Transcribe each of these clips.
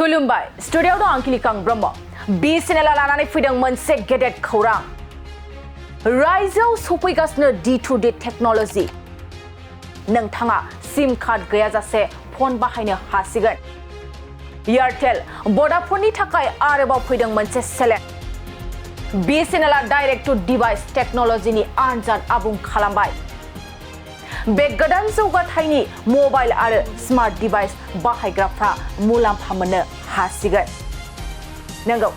खुलुमबाय स्टुडियोआव दं आं किलिकां ब्रह्म Bsnl लानानै फैदों मोनसे गेदेर खौरां रायजोआव सफैगासिनो D2D Technology नोंथाङा सिम कार्ड गैयाजासे फन बाहायनो हासिगोन एयारटेल भडाफोननि थाखाय आरोबाव फैदों मोनसे challenge Bsnl direct to device टेक्नोलॉजीनि आनजाद आबुं खालामबाय बे गोदान जौगाथायनि मबाइल आरो स्मार्ट डिवाइस बाहायग्राफ्रा मुलाम्फा मोननो हासिगोन नंगौ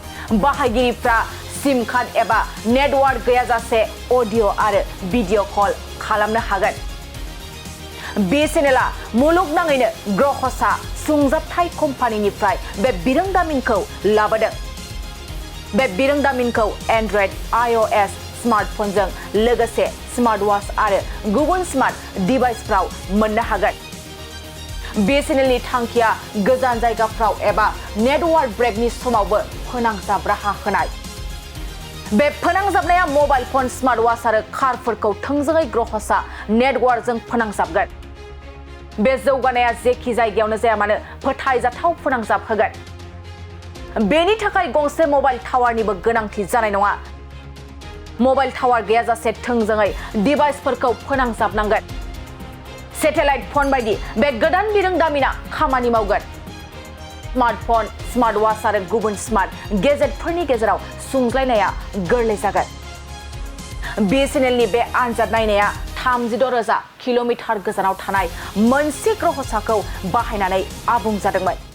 बाहायगिरिफ्रा सिम कार्ड एबा नेटवर्क गैयाजासे अडिअ आरो भिडिअ कल खालामनो हागोन Bsnl मुलुगनाङैनो ग्रहसा सुंजाबथाय कम्पानिनिफ्राय बे बिरोंदामिनखौ लाबोदों बे बिरोंदामिनखौ एन्ड्रइड iOS स्मार्टफोनजों लोगोसे स्मार्ट वाच आरो गुबुन स्मार्ट डिवाइसफ्राव मोननो हागोन Bsnlनि थांखिया गोजान जायगाफ्राव एबा नेटवर्क ब्रेकनि समावबो फोनांजाब राहा होनाय बे फोनांजाबनाया मबाइल फन स्मार्ट वाच आरो कारफोरखौ थोंजोङै ग्रहसा नेटवर्कजों फोनांजाबगोन बे जौगानाया जेखि जायगायावनो जाया मानो फोथायजाथाव फोनांजाब होगोन बेनि थाखाय गंसे मबाइल टावारनिबो गोनांथि जानाय नङा मबाइल टावार गैयाजासे थोंजोङै डिवाइसफोरखौ फोनांजाबनांगोन सेटेलाइट फन बायदि बे गोदान बिरोंदामिना खामानि मावगोन स्मार्टफन स्मार्ट वाच आरो गुबुन स्मार्ट गेजेटफोरनि गेजेराव सुंज्लायनाया गोरलै जागोन Bsnlनि बे आनजाद नायनाया 36,000 किल'मिटार गोजानाव थानाय मोनसे ग्रहसाखौ बाहायनानै आबुं जादोंमोन